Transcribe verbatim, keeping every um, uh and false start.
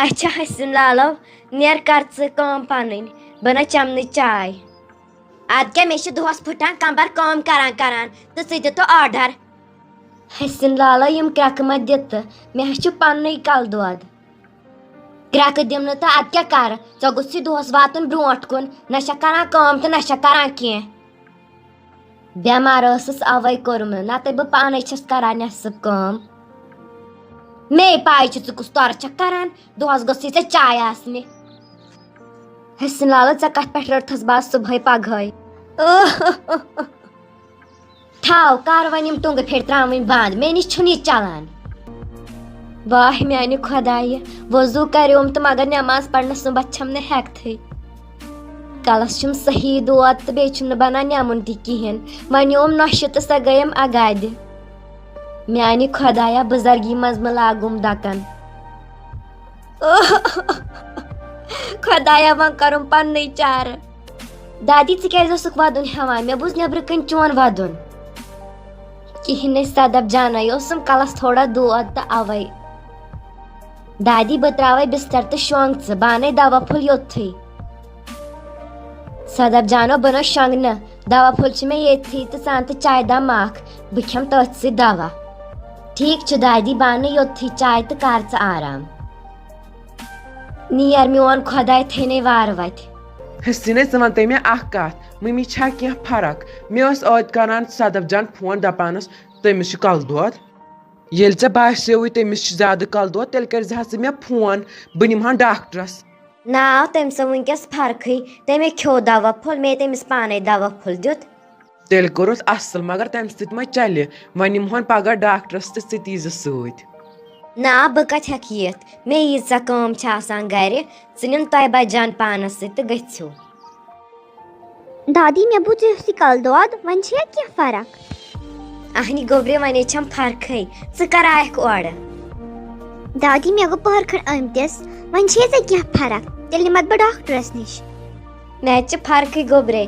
اچھا حسن لالو، نیر کر ژٕ کٲم پنٕنۍ، بہٕ نہ چمہٕ نہٕ چاے۔ ادٕ کیٛاہ، مےٚ چھِ دۄہس پھٕٹان کمبر کٲم کران کران، تہٕ ژٕ دِ تو آرڈر۔ حسن لالو، یِم کرٛٮ۪کہٕ مہ دِ تہٕ، مےٚ حظ چھُ پننُے کلہٕ دود۔ کرٛٮ۪کہٕ دِم نہٕ تہٕ ادٕ کیٛاہ کرٕ؟ ژےٚ گوٚژھُے دۄہس واتُن برونٛٹھ کُن، نہ چھکھ کران کٲم تہٕ نہ چھکھ کران کینٛہہ۔ بٮ۪مار ٲسٕس، اوے کوٚرُم نہٕ، نتہٕ بہٕ پانے چھَس کران نٮ۪صٕب کٲم۔ مے پاے چھِ ژٕ کُس تورٕ چھَکھ کران، دۄہس گٔژھٕے ژےٚ چاے آسنہِ۔ حسن لالہٕ، ژےٚ کتھ پٮ۪ٹھ رٔٹتھس بہٕ آز صبحٲے پگہٲے؟ تھاو، کر وۄنۍ یِم ٹُنٛگہٕ پھیٚرۍ ترٛاوٕنۍ بنٛد، مےٚ نِش چھُنہٕ یہِ چلان۔ واہ میانہِ خۄدایہِ، وضوٗ کریوم تہٕ مگر نٮ۪ماز پرنس سُمبتھ چھَم نہٕ ہٮ۪کتھٕے۔ کلس چھُم صحیح دود تہٕ بیٚیہِ چھُم نہٕ بنان نٮ۪مُن تہِ کِہیٖنۍ۔ وۄنۍ اوم نۄشہِ تہٕ سۄ گٔیم اگادِ۔ میانہِ خۄدایا، بُزرگی منٛز مہٕ لاگُم دکن۔ خۄدایا، وۄنۍ کرُم پننُے چارٕ۔ دادی، ژٕ کیازِ اوسُکھ ودُن ہٮ۪وان؟ مےٚ بوٗز نیبرٕ کنۍ چون ودُن۔ کِہیٖنۍ نہٕ صدف جانے، اوسُم کلس تھوڑا دود تہٕ اوے۔ دادی، بہٕ ترٛاوَے بستر تہٕ شۄنٛگ ژٕ، بہٕ اَنَے دوا پھوٚل یوٚتھٕے۔ صدف جانو، بہٕ نہٕ شۄنٛگہٕ نہٕ، دوا پھوٚل چھِ مےٚ ییٚتھٕے تہٕ ژٕ اَن تہٕ چایہِ دام اکھ، بہٕ کھٮ۪مہٕ تٔتھۍ سۭتۍ دوا۔ ٹھیٖک چھُ دادی، بہٕ اَنہٕ یوٚتھٕے چاے تہٕ کر ژٕ آرام۔ نیر میون خۄداے تھٲینَے وارٕ وَتہِ۔ حسیٖنے، ژٕ وَن تہٕ مےٚ اکھ کَتھ، مٔمی چھا کینٛہہ فرق؟ مےٚ ٲس عٲدۍ کران صدف جان فون دَپانَس، تٔمِس چھُ کَلہٕ دود۔ ییٚلہِ ژےٚ باسیوٕے تٔمِس چھُ زیادٕ کَلہٕ دود، تیٚلہِ کٔرۍ زِ ہا ژٕ مےٚ فون، بہٕ نِمہٕ ہن ڈاکٹرس۔ ناو تٔمۍ سُنٛد وٕنکیٚس فرقٕے، تٔمۍ کھیوٚو دوا پھوٚل، مےٚ تٔمِس پانے دوا پھوٚل دیُت۔ تیٚلہِ کوٚرُتھ اصل، مگر تَمہِ سۭتۍ ما چلہِ؟ وۄنۍ نِمہٕ ہن پگاہ ڈاکٹرس تہٕ ژٕ تہِ ییٖزِ سۭتۍ۔ نا، بہٕ کتہِ ہٮ۪کہٕ یِتھ؟ مےٚ ییٖژاہ کٲم چھِ آسان گرِ، ژٕ نِن طیبہ جان پانس سۭتۍ تہٕ گٔژھِو۔ دادی، مےٚ بوٗز ژےٚ اوسُے کلہٕ دود، وۄنۍ چھےٚ کینٛہہ فرق؟ اہنہِ گوٚبرِ، وۄنۍ چھم فرقٕے، ژٕ کر آیکھ اورٕ؟ دادی، مےٚ گوٚو پٔہر کھنٛڈ آمتِس، وۄنۍ چھے ژےٚ کینٛہہ فرق، تیٚلہِ نِمتھ بہٕ ڈاکٹرس نِش۔ مےٚ چھِ فرقٕے گوٚبرے،